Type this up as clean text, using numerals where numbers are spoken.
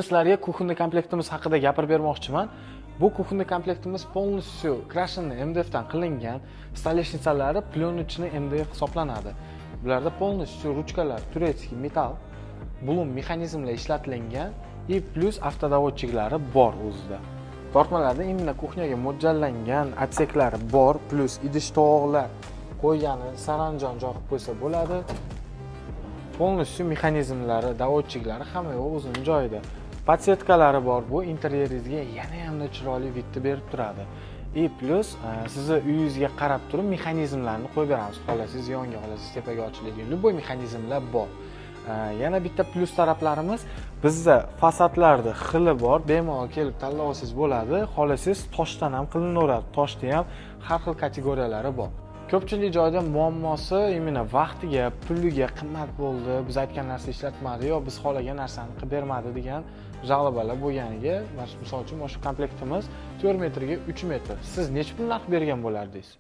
Sizlarga кухонный komplektimiz haqida gapirib bermoqchiman. Bu кухонный komplektimiz полностью крашеный МДФ dan qilingan, столешница lari пленочный МДФ hisoblanadi. Bularda полностью ruchkalar турецкий metall, Blum mexanizmlar ishlatilgan и плюс автодоводчик lari bor o'zida. Tortmalarda именно кухня ga mo'ljallangan отсек lari bor, плюс idish tovoqlar qo'ygani saranjom joy qilib qo'ysa bo'ladi. Полностью mexanizmlari, доводчик lari hamma yo'q o'zini joyida. Подсветка lari bor, bu interyeringizga yana hamda chiroyli вид ni berib turadi. И плюс sizni uyingizga qarab turib mexanizmlarni qo'yib beramiz. Xohlasangiz yonga, xohlasangiz tepaga ochiladigan любой mexanizmlar bor. Yana bitta плюс taraflarimiz, bizda fasadlarni xili bor, bemalol kelib tanlab olsangiz bo'ladi. Xohlasangiz toshdan ham qilinaveradi. Toshda ham har xil kategoriyalari bor. Ko'pchilik joyda muammosi именно vaqtiga, puliga qimmat bo'ldi, biz aytgan narsa ishlatmadi yo biz xohlagan narsani qilib bermadi degan жалоба lar bo'lganiga, misol uchun, mana shu komplektimiz 4 metrga 3 metr. Siz necha pul narx bergan bo'lardingiz?